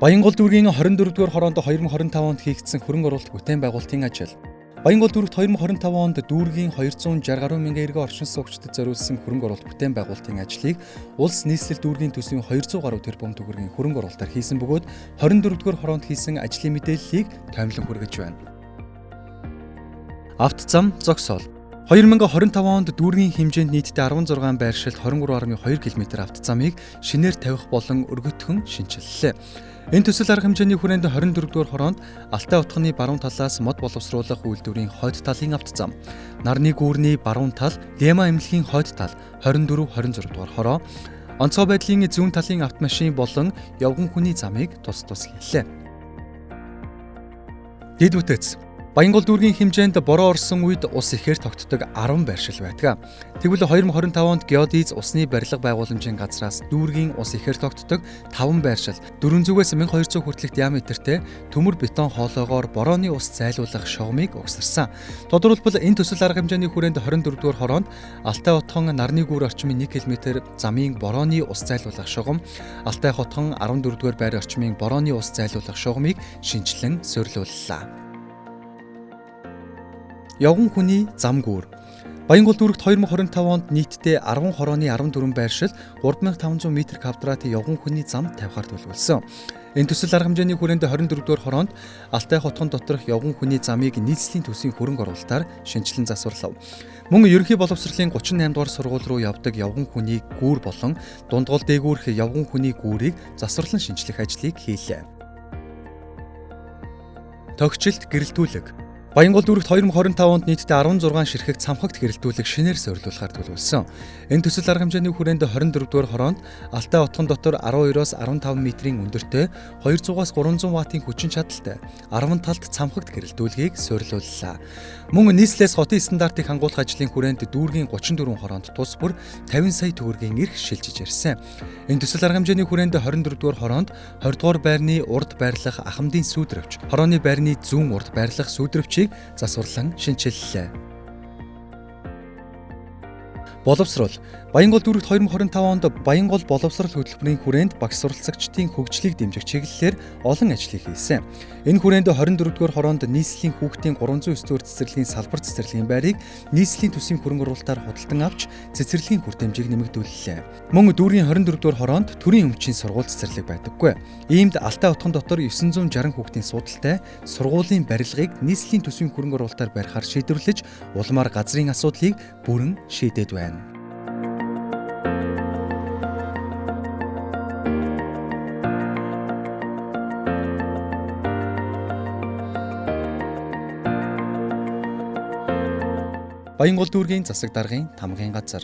Баянгол дүүргийн 24-р хороонд 2025 онд хийгдсэн хөрөнгө оруулалт бүтээн байгуулалтын ажил. Баянгол дүүрэгт 2025 онд дүүргийн 260 гаруй мянган эргэн оршин суугчдад зориулсан хөрөнгө оруулалт бүтээн байгуулалтын ажлыг улс нийслэл дүүргийн төсвийн 200 гаруй тэрбум төгрөгийн хөрөнгө оруулалтаар хийсэн бөгөөд 24-р хороонд хийсэн ажлын мэдээллийг томилон хүргэж байна. Автзам зогсоол. 2025 онд дүүргийн хэмжээнд нийтдээ 16 байршилд 23.2 км автозамыг шинээр тавих болон өргөтгөн шинчиллээ. Энэ төсөл арга хэмжээний хүрээнд 24-р хороонд Алтай утганы баруун талаас мод боловсруулах үйлдвэрийн хойд талын автозам, Нарны гүүрний баруун тал, Лема эмнэлгийн хойд тал 24 26 дугаар хороо, онцгой байдлын зүүн талын автомашин болон явган хүний замыг тус тус хийлээ. Дид бүтэц. Баянгол дүүргийн хэмжээнд бороо орсон үед ус ихээр тогтдог 10 байршил байдаг. Тэгвэл 2025 онд геодиз усны барилга байгууламжийн газраас дүүргийн ус ихээр тогтдог 5 байршил 400-ээс 1200 хүртэлх диаметртэй төмөр бетон хоолоогоор борооны ус зайлуулах шугамыг угсарсан. Тодорхойлбол энэ төсөл арга хэмжээний хүрээнд 24-р хороонд Алтай хотхон Нарны гүүр орчмын 1 км замын борооны ус зайлуулах шугам, Алтай хотхон 14-р байр орчмын борооны ус зайлуулах шугамыг шинжилэн суйрлууллаа. Явган хүний зам гүүр. Баянгол дүүрэгт 2025 онд нийтдээ 10 хорооны 14 байршил 3500 м квадратын явган хүний зам тавихаар төлөвлөсөн. Энэ төсөл арга хэмжээний хүрээнд 24-р хороонд Алтай хотхон доторх явган хүний замыг нийслэлийн төсвийн хөрөнгө оруулалтаар шинжилэн засварлав. Мөн ерөнхий боловсролын 38 дугаар сургууль руу явдаг явган хүний гүүр болон дундгол дээгүүрх явган хүний гүүрийг засварлан шинжлэх ажлыг хийлээ. Тогтчлт гэрэлтүүлэг. Баянгол дүүрэгт 2025 онд нийтдээ 16 ширхэг цамхагт гэрэлтүүлэг шинээр суйрлуулахаар төлөвлөсөн. Энэ төсөл арга хэмжээний хүрээнд 24-р хороонд Алтай отхон дотор 12-оос 15 метрийн өндөртэй 200-аас 300 ваттын хүчин чадалтай 10 талд цамхагт гэрэлтүүлгийг суйрлууллаа. Мөн нийслэлээс хотын стандартыг хангуулах ажлын хүрээнд дүүргийн 34 хороонд тус бүр 50 сая төгрөгийн эрх шилжиж ирсэн. Энэ төсөл арга хэмжээний хүрээнд 24-р хороонд 20 дугаар байрны урд байрлах ахмадын сүүдрөвч, хорооны байрны зүүн урд байрлах сүүдрөвчийг засварлан шинчиллээ. Боловсрол. Баянгол дүүрэгт 2025 онд Баянгол боловсрол хөтөлбөрийн хүрээнд багш суралцагчдын хөгжлийг дэмжих чиглэлээр олон ажлыг хийсэн. Энэ хүрээнд 24-р хороонд нийслэлийн хүүхдийн 309 дугаар цэцэрлэгийн салбар цэцэрлэгийн байрыг нийслэлийн төсвийн хөрөнгө оруулалтаар худалдан авч цэцэрлэгийн хүртээмжийг нэмэгдүүллээ. Мөн дүүргийн 24-р хороонд төрийн өмчийн сургууль цэцэрлэг байдаггүй. Иймд Алтай отхон дотор 960 хүүхдийн судалтай сургуулийн барилгыг нийслэлийн төсвийн хөрөнгө оруулалтаар барихаар шийдвэрлэж улмаар газрын асуудлыг бүрэн шийдээд байна. Баянгол дүүргийн засаг даргын тамгын газар.